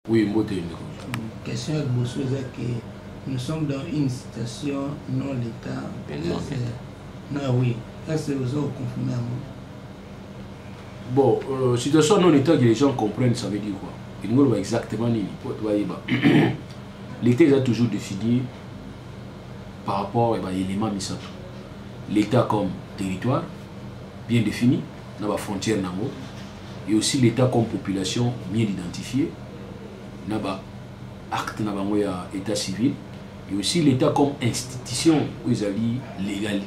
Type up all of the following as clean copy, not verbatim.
Oui, mbote ndeko. Question ya liboso eza ke nous sommes dans une situation non l'état. Non, oui. Est-ce que vous avez confirmé yango? Bon, situation non état que les gens comprennent, ça veut dire quoi? Elingi oloba exactement nini po toyeba? L'état eza toujours défini par rapport ya baélément misato: l'état comme territoire bien défini na bafrontière nango, et aussi l'état comme population bien identifiée na ba acte na bango ya état civil, et aussi l'état comme institution oyo ezali légale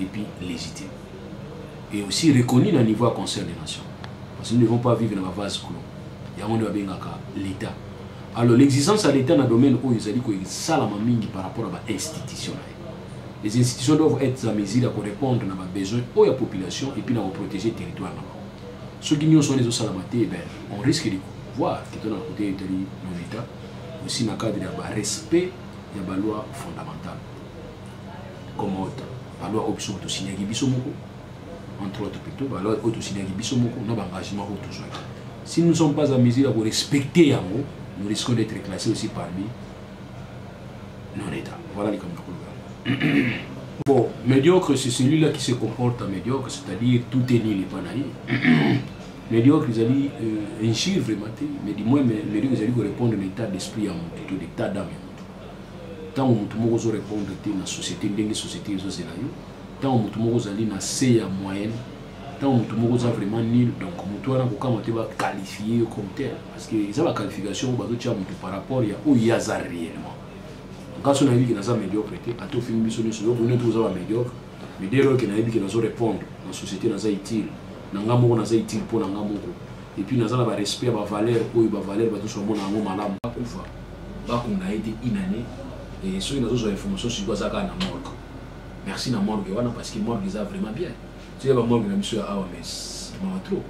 et puis légitime et aussi reconnu na niveau ya Concert des nations, parce que nous ne devons pas vivre na bavase clos. Yango nde babengaka l'état. Alors, l'existence ya l'état na domaine oyo ezali kosalama mingi par rapport à bainstitution na ye. Les institutions doivent être à mesure ya korépondre na babesoin oyo ya population et puis na koprotéger territoire na bango. Soki nyonso wana ezosalama te, ben, on risque de voir que tona côté etali non état aussi na cadre ya barespect ya baloi fondamentale, comme autre baloi oyo biso tosignaki biso moko, entre autres plutôt baloi oyo tosignaki biso moko na baengagement oyo tozwaki. Si nous ne sommes pas à mesure ya korespecter yango, nous risquons d'être classés aussi parmi non état. Voilà likambo na koloba. Bon, médiocre, c'est celui-là qui se comporte en médiocre, c'est-à-dire tout est nul epa na ye. Médiocre ezali injure vraiment te, mais du moins médiocre ezali korépondre na état d'esprit ya motu to d'état d'âme ya motu. Ntango motu moko ozorépondre te na société ndenge société ezozela yo, ntango motu moko ozali na se ya moyenne, ntango motu moko oza vraiment nul, donc motu wana kokama te baqualifie yo comme tel, parce que eza baqualification oyo bazotia motu par rapport ya oyo ye aza réellement. Nga so nayebi ke naza médiocre te, ata ofingi biso nyonso, yo bino toza bamédiocre, mais dès lors ke nayebi ke nazo répondre na société, naza utile na nga moko, naza utile mpo na nga moko, et puis naza na barespect ya bavaleur oyo bavaleur bato nyonso bamona yango malamu. Bakufa, bakunda ye te une année, et soki nazozwa information sikoyo, aza kaka na morgue. Merci na morgue wana, parce que morgue eza vraiment bien. Soki bamorgue na biso ya awa, mais mawa trop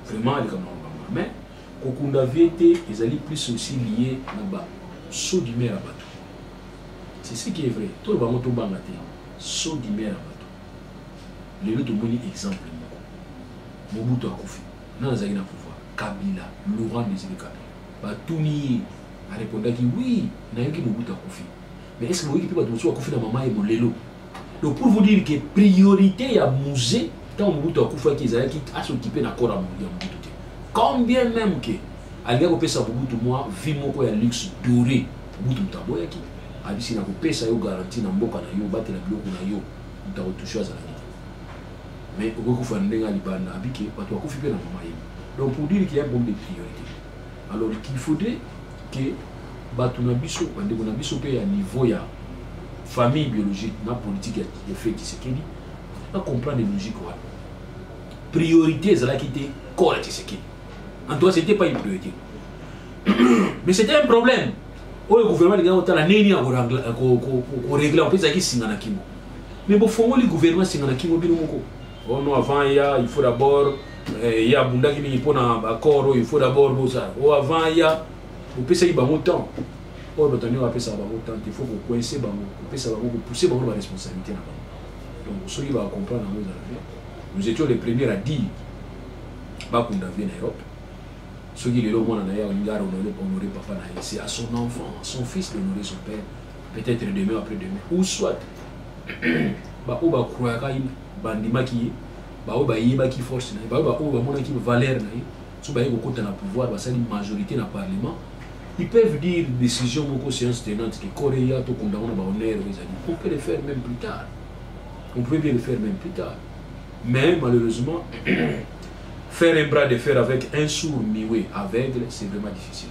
vraiment likambo na kobanga. Mais kokunda vieux te ezali plus aussi lié na ba saut d'humeur ya bato. C'est ce qui est vrai, toloba bango tobanga te, saut d'humeur ya bato. Lelo tomoni exemple moko: Mobutu akufi, nani azalaki na pouvoir? Kabila, Laurent Désiré Kabila. Batuni ye, arépondaki: "Oui, nayoki Mobutu akufi." Mais est ce que boyoki mpe bato mosusu akufi na mama ye molelo? Donc, pour vous dire que priorité ya Mzee ntango Mobutu akufaki ezalaki asokipe na corps ya Mobutu te, combien même ke alingaki kopesa Mobutu mwa vie moko ya luxe doré. Mobutu moto aboyaki, abisi na kopesa yo garantie na mboka na yo, obatela biloko na yo, moto akotouche azalaki te. Mais okoki kufa na ndenge ya libanda, abike bato bakufi mpe na mama ye. Donc, pour dire qu'il y a un problème de priorité, alors qu'il faudrait que bato na biso, bandeko na biso mpe ya niveau ya famille biologique na politique ya feu Tshisekedi bacomprendre logique wana. Priorité ezalaki te corps ya Tshisekedi. En tout cas, c'était pas une priorité, mais c'était un problème oyo gouvernement alingaki kotala ndenge nini korégler. Mpe ezalaki singa na kingo, mais bofongoli gouvernement singa na kingo bino moko. Oh non, avant ya, il faut d'abord ye abundaki mingi mpona bacorps oyo, il faut d'abord bosala o avant ya opesaki bango temps oyo bato ndenge bapesaka bango temps te. Il faut kocoincer bango, kopesa bango, kopousser bango na baresponsabilité na bango. Donc soki bacomprendre yango, ezala bien. Nous étions les premiers à dire bakunda vieux na Europe. Soki lelo mwana na ye alingi honorer papa na ye, c'est à son enfant, à son fils d'honorer son père, peut-être demain, après demain, ou soit baoyo bacroyaka, bandimaki ye, baoyo bayebaki force na ye, baoyo bamonaki valeur na ye. So baye kokota na pouvoir, basali majorité na parlement, ils peuvent dire décision moko séance tenante ke corps eya, tokunda ngo na bahonneur oyo ezali. On peut le faire même plus tard, on peut bien le faire même plus tard. Mais malheureusement, faire un bras de fer avec un sourd muet aveugle, c'est vraiment difficile.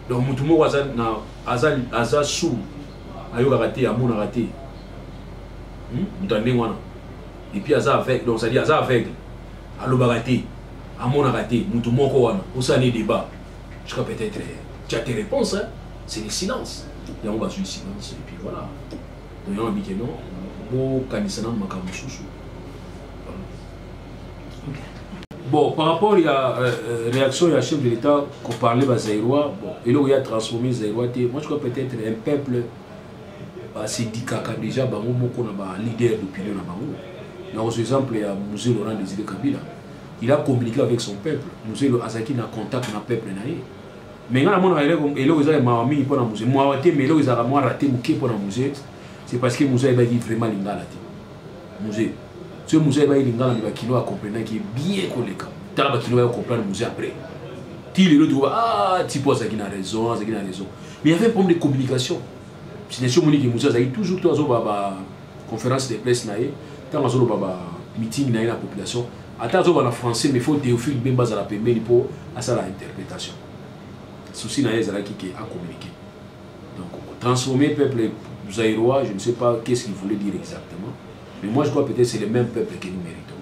Donc mutu moko aza na aza sourd, ayokaka te, amonaka te, Moto ya ndenge wana, et puis aza aveugle, donc c'est-à-dire aza aveugle, alobaka te, amonaka te, mutu moko wana osala débat jusqu'à peut-être tu as tes réponses, hein? C'est le silence. Yango bazwi silence et puis voilà. Donc yango abike non, bokanisa nanu makambo mosusu. Bon, par rapport ya réaction ya chef de l'État koparler bazaïrois, bon, eloko ya transformer zaïrois te. Moi, je crois peut-être un peuple basedikaka déjà bango moko na baleader d'opinion na bango. Nakozwa exemple ya Mzee Laurent Désiré Kabila. Il a communiqué avec son peuple. Mzee azalaki na contact na peuple na ye. Mais nga namonaka eloko eza ya mawa mingi mpo na Mzee, mawa te, mais eloko ezalaka mwa raté moke mpo na Mzee, c'est parce que Mzee ayebaki vraiment lingala te. Mzee, soki Mzee ayebaki lingala, mais bakino acomprenaki bien koleka. Tala, bakino baya comprendre Mzee après ti lelo, tokoba ah, tipo azalaki na raison, azalaki na raison, mais il y avait un problème de communication. Sinesi omoniki Mzee azalaki toujours to azoba ba conférence de presse na ye, ntango azoloba ba meeting na ye na population, ata azoba na français, mais faut Théophile Bemba azala pembeni mpo asala interprétation. Souci na ye ezalaki ke acommuniquer. Donc transformer peuple zaïrois, je ne sais pas qu'est-ce qu'il voulait dire exactement, mais moi je crois peut-être c'est le même peuple que nous méritons,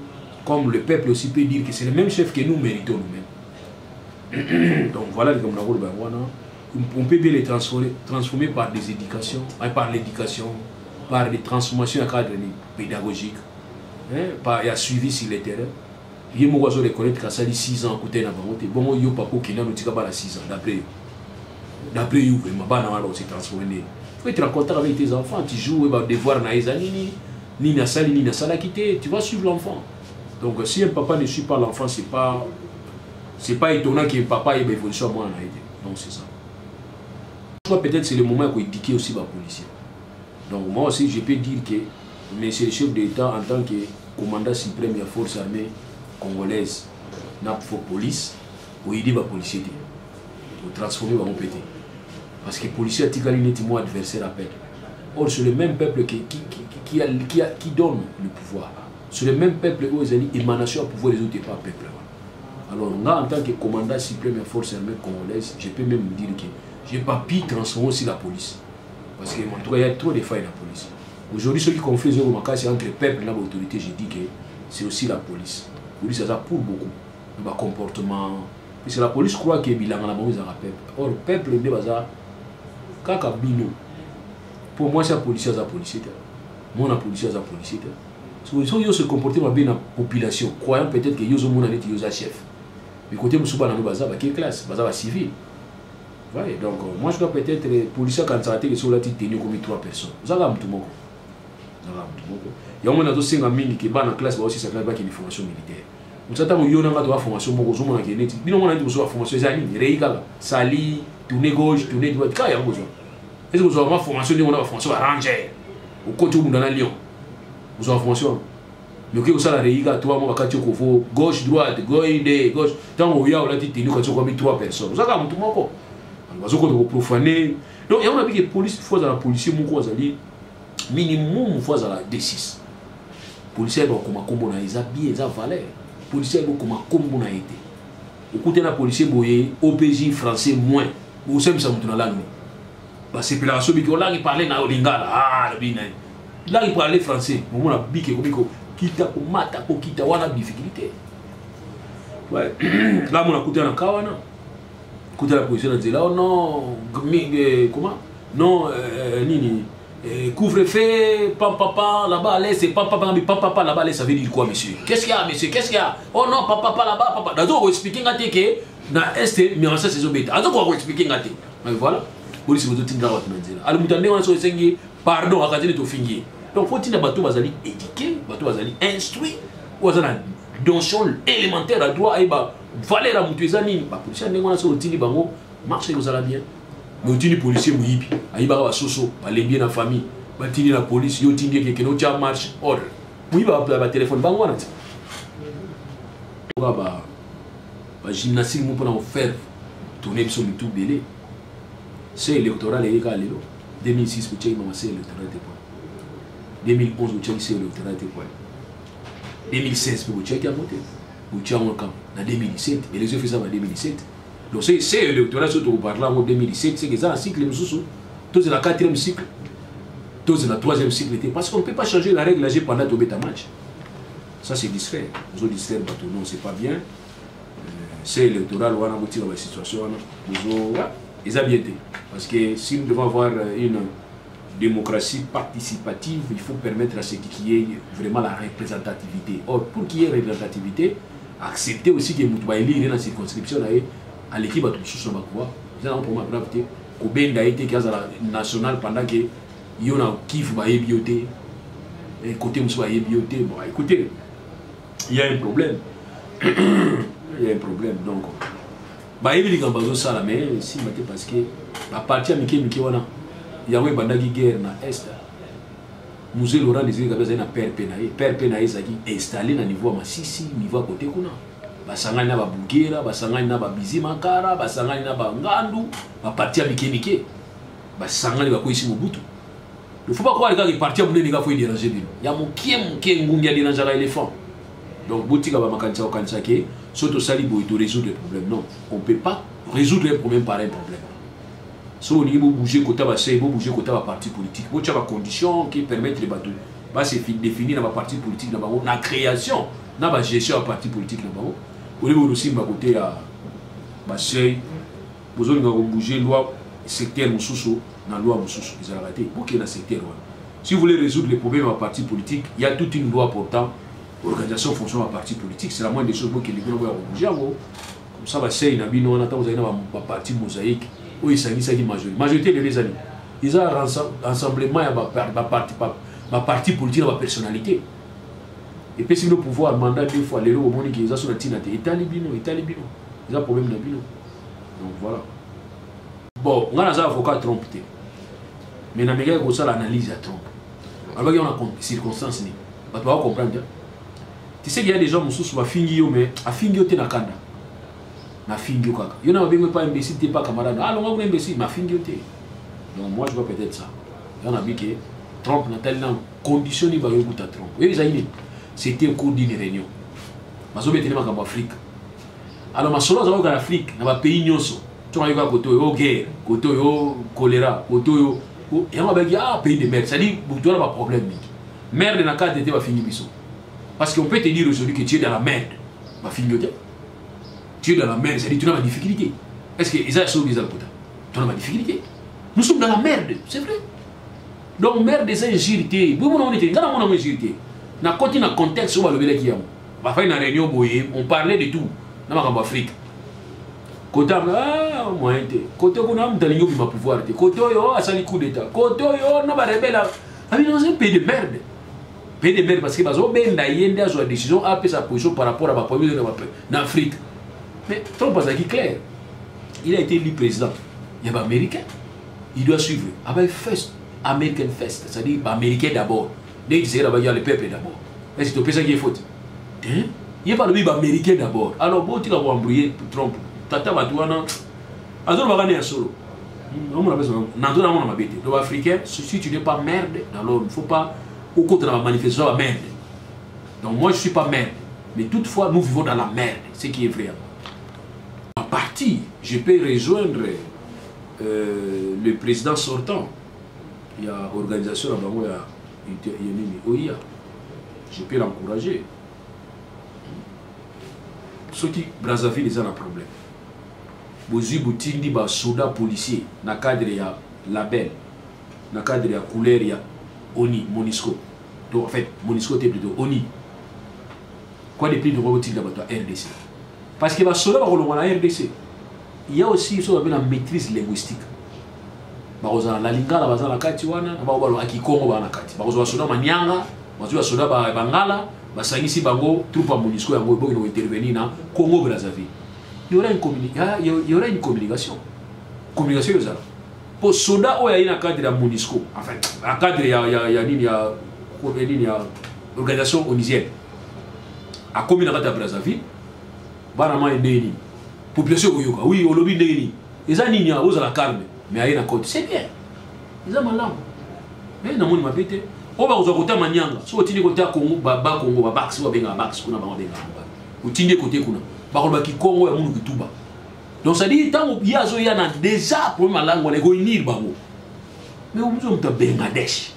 comme le peuple aussi peut dire que c'est le même chef que nous méritons nous-mêmes. Donc voilà likambo na koloba yango wana. On peut bien les transformer par des éducations, par l'éducation, par des transformations à cadre pédagogique, hein, par ya suivi sur le terrain. Ye moko azo reconnaître kasali 6 ans akutani na bango te. Bongo yo papa, okenda notika bana 6 ans, d'après yo vraiment, bana wana bakose transformer nini? Faut être en contact avec tes enfants, tu joues ba devoir na ye eza nini, nini asali, nini asalaki te, tu vas suivre l'enfant. Donc si un papa ne suit pas l'enfant, c'est pas étonnant que papa ait évolution ya mwana na ye te. Donc c'est ça. Je crois peut-être c'est le moment ya koéduquer aussi bapolicier. Donc moi aussi, je peux dire que monsieur le chef d'État, en tant que commandant suprême ya force armée congolaise na fo police, oyidi bapolicier te, otransforme bango mpe te, parce que policier atikali neti mwa adversaire à peuple. Or c'est le même peuple qui donne le pouvoir, c'est le même peuple oyo ezali émanation ya pouvoir, ezote pas peuple wana. Alors nga, en tant que commandant suprême ya force armée congolaise, je peux même dire que j'ai pas pu transformer aussi la police, parce que en tout cas il y a trop de failles dans la police aujourd'hui. Ceux qui conflit ezoko makasi entre peuple na baautorité, je dis que c'est aussi la police. Police aza pour beaucoup na bacomportement, puisque la police croit que bilanga na bango ezalaka peuple. Or peuple nde baza kaka bino. Mpo mwasi ya policier aza policier te, mwana policier aza policier te. Soki yo se comporte mabe na population, croyant peut-être que yo ozomona neti yo oza chef, mais côté mosusu bana no baza bake classe, baza bacivile. Ouais, donc moi je crois peut-être policier akanisaka te ke soki olati tenue okomi trois personnes, ozalaka motu moko, ozalaka motu moko. Yango nazosenga mingi ke bana classe baosisa classe, bakende formation militaire. Mosa ntango yo nanga toba formation moko, ozomona ke neti bino mona neti bozwa formation eza nini, rei kaka sali, tourne gauche, tourne droite, kaka yango bozwa. Ese kozwa ma formation ndenge wana, baformation baranger, okoti obunda na lion, ozwa formation wana, mais okoki kosala rei kaka trois mois, bakati okovo gauche, droite, gauche, gauche. Ntango oya olati tenue, okati okomi trois personnes, ozalaka motu moko. Bazokota koprofane. Donc yango nabiki police, faut azala policier moko azali minimum, faut azala D6. Policier ayeba kokoma nkombo na ye, eza bien, eza valeur. Policier ayeba kokoma nkombo na ye te, okute na policier boye OPJ français moins, osemisa moto na langue. Basepelaka so biki olangi parle na yo lingala, ah, lobi na ye langue parle français, momona biki ekomi kokita, komata, kokita wana difficulté. La mona kuta na ka wana, kuta na policier na nzela, oh non, comment non, nini, couvre-feu, pam papa là-bas, allez, c'est pam papa, pam papa là-bas, allez, ça veut dire quoi, monsieur? Qu'est-ce qu'il y a, monsieur? Qu'est-ce qu'il y a? Oh non, papa papa là-bas, papa. Nazo expliquer nga te ke na est mirasa ezobeta. Azo ko expliquer nga te. Mais voilà, police bozotinda bato na nzela. Alors moto ndenge wana, so esengi pardon, akatini tofingi ye. Donc faut tinda bato bazali éduqué, bato bazali instruit, oyo aza na notion élémentaire ya droit, ayeba valeur ya moto eza nini. Bapolisier ndenge wana, so otindi bango, marche ekozala bien. Mais otindi policier moyibi, ayibaka basoso, balembi ye na famille, batindi na police, yo otindi ekekende otya marche ordre, moyibi batelefone bango wana ti ba bagymnastique mo mpona kofaire tourner biso mitu bele. Seuil électoral eyeka lelo. 2006 botiaki mama seuil électoral te point, 2011 botiaki seuil électoral te point, 2016 mpe botiaki yango te. Botia yango kaka na 2017, élection efesama na 2017. Donc seuil électoral, soki tokoparle yango 2017, c'est que eza na cycle mosusu, tozela quatrième cycle, tozela troisième cycle te, parce qu'on ne peut pas changer la règle age pendant tobeta match. Ça, c'est distraire, ozo distraire bato. Non, c'est pas bien. Seuil électoral wana, botika basituation wana, bozo eza bien te, parce que si nous devons avoir une démocratie participative, il faut permettre à ce qu'il y ait vraiment la représentativité. Or, pour qu'il y ait représentativité, accepter aussi que moto baélire na circonscription na ye aleki bato mosusu na bakoa, eza nango problème grave te. Kobenda ye te ke azala national pendant ke yo na Kivu bayebi yo te, côté mosusu bayebi yo te. Bon, écoutez, il y a un problème, il y a un problème. Donc Bayebi likambo bazosala, mais esimba te parce que baparti ya mike mike wana, yango ebandaki guerre na Est. Mzee Laurent Désiré Kabila azali na PRP na ye. PRP na ye ezalaki installé na niveau ya Masisi, niveau ya kote kuna. Basangani na babugera, basangani na babizimakara, basangani na bangandu, baparti ya mike mike basangani, bakweyisi Mobutu. Il faut pas croire kaka parti ya monene kaka faut edéranger bino. Ya mokie mokie, ngungi adérangeaka éléphant. Donc botika bamakanisa kokanisa ke so tosali boye to résoudre problème. Non, on peut pas résoudre un problème par un problème. So olingi bobouge kota baseuil, bobouge kota baparti politique, botya bacondition qui permettre bato base définir na baparti politique na bango, na création na bagestion ya parti politique na bango. Olingi bonosimba kote ya baseuil, bozolinga kobouge loi secteur mosusu na loi mosusu, ezalaka te. Bokende na secteur wana. Si vous voulez résoudre les problèmes ya parti politique, il y a toute une loi portant organisation, fonction ya parti politique. C'est la moindre des choses. Bokende kuna, boya kobouge yango comme ça. Baseuil na bino wana, ntango ozali na baparti mosaïque oyo esangisaki majorité, lelo ezali eza rassemblement ya baparti politique na bapersonnalité, epesi bino pouvoir, mandat deux fois. Lelo bomoni ke eza so na ntina te. Etali bino, etali bino, eza problème na bino. Donc voilà. Bon, ngai naza avocat Trump te, mais namekaki kosala analyse ya Trump. Alobaki yango na circonstance nini, bato bakocomprendre. Tu sais qu'il y a des gens mosusu bafingi yo, mais afingi yo te na kanda, nafingi yo kaka yo na babengi pas imbécile te, pas camarade, ah longa kuna imbécile, mafingi yo te. Donc moi, je vois peut-être ça ya na bi ke Trump natali na condition nini bayokuta Trump. Oyo ezali nini? C'était au cours d'une réunion, bazobeteli makambo Afrique. Alors masolo aza na Afrique na bapays nyonso, ntongo ayoka kote oyo guerre, kote oyo choléra, kote oyo yango abaki ah pays de merde, c'est-à-dire butu wana baproblème mingi. Merde na cadre te, bafingi biso, parce qu'on peut te dire aujourd'hui que tu es dans la merde, bafingi yo te. Tu es dans la merde, c'est-à-dire tu as ma difficulté. Est-ce que eza soki eza lokuta? Tu as ma difficulté, nous sommes dans la merde, c'est vrai. Donc merde eza injure te. Bomona ngo nete, nga namona ngo injure te. Nakoti na contexte oyo balobelaki yango, bafai na réunion boye, on parlait de tout na makambo Afrique. Kote ah, moyen te, kote kuna moto alingi obima pouvoir te, kote oyo asali coup d'état, kote oyo na barebele abi dans un pays de merde. Pays de merde parce que bazobenda ye nde azwa décision, apesa position par rapport à baproblème na Afrique. Mais Trump azalaki clair, il a été élu président ya baaméricain, il doit suivre abai first, American first, c'est-à-dire baaméricain d'abord. Ndenge Tshisekedi abaki le peuple d'abord, est-ce que topesaki ye faute te? Ye mpe alobi baaméricain d'abord. Alors botika koembrouiller Trump. Tata bato wana azolobaka ne ya solo, omona pesa nazo namona mabe te. Donc africain, si tu n'es pas merde, alors il faut pas okota na bamanifestation ya bamerde. Donc moi, je suis pas merde, mais toutefois nous vivons dans la merde, ce qui est vrai. En partie, je peux rejoindre le président sortant ya organisation na bango ya nini, OUA. Je peux l'encourager. Soki Brazzaville eza na problème, bozwi, botindi basoda, policier na cadre ya label, na cadre ya couleur ya ONU, MONUSCO. Donc en fait MONUSCO te, plutôt ONU. Quoi de plus de botinda bato ya RDC? Parce que basoda bakolongwa na RDC, il y a aussi so babe na maîtrise linguistique, bakozala na lingala, baza na kati wana na bango, balobaka kikongo, baa na kati. Bakozwa basoda manianga, bazwi basoda bangala, basangisi bango, troupe ya MONUSCO yango ebokende kointervenir na Congo Brazzaville. Il y aura une communication, communication ezala po soda oyo aye na cadre ya MONUSCO, enfin na cadre ya nini, ya nini, ya organisation onusienne, akomi na kati ya Brazzaville, bana mai ndenge nini population ekoyoka? Oui, olobi ndenge nini, eza nini, ozala calme, mais aye na côte, c'est bien, eza malamu. Mais namoni mabe te. Oyo bakozwa kota manyanga, soki otindi kota Congo, bakongo babax, oyo babengaka bax kuna, bango babengaka otindi kote kuna, bakoloba kikongo ya munu kituba. Donc c'est-à-dire ntango ye azoya na déjà problème ya langue wana, ekounir bango. Mais omozo moto ya Bangladesh,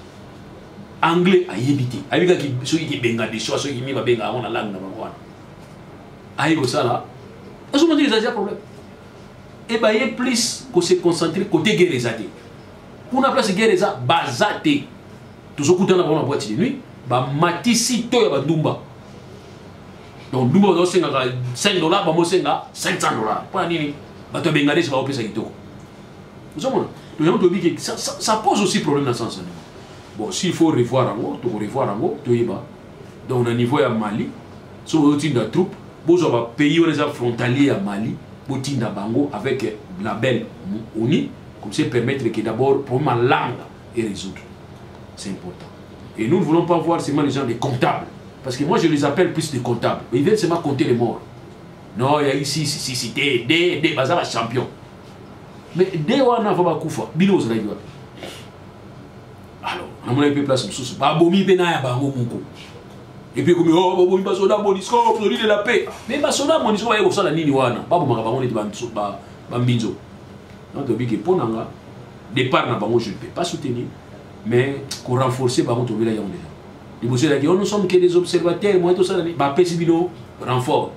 anglais ayebi te, ayebi kaka soki kibangladesh, soki mi babengaka yango na langue na bango wana, ayebi kosala, azomona eza déjà problème. E baye plus kose concentrer côté guerre eza te kuna, place guerre eza baza te. Tozokutana bango na boîte de nuit, bamatisi to ya bandumba. Donc ndumba bazosengaka 5 $, bamosenga 500 $. Mpona nini? Bato ya Bangladesh baopesa kitoko, ozomona. Donc yango toyebi ke ça pose aussi problème na sens nini. Bon, s'il faut revoir yango, tokorevoir yango, toyeba. Donc na niveau ya Mali, so bozotinda troupe, bozwa bapays wana eza frontalier ya Mali. Botinda bango avec label ONU, comme ça permettre que d'abord problème langue est résoudre. C'est important. Et nous ne voulons pas voir seulement les gens des comptables. Parce que moi, je les appelle plus des comptables. Ils viennent seulement compter les morts. Non, il y a ici, si, si, D, D, D, baza ba champion. Mais D wana fa bakufa, bino ozalaki wapi? Alors, namonaki mpe place mosusu, babomi mpe na ya bango moko. Et puis komi, oh, babomi basoda MONUSCO, produit de la paix. Mais basoda MONUSCO baye kosala nini wana? Babomaka bango neti bambinzo. Donc toyebi ke mpo na nga, départ na bango, je ne peux pas soutenir, mais korenforcer bango, tobelaki yango déjà. Liboso ezalaki, oh, nous sommes que des observateurs, moyen tosala nini? Bapesi bino renfort.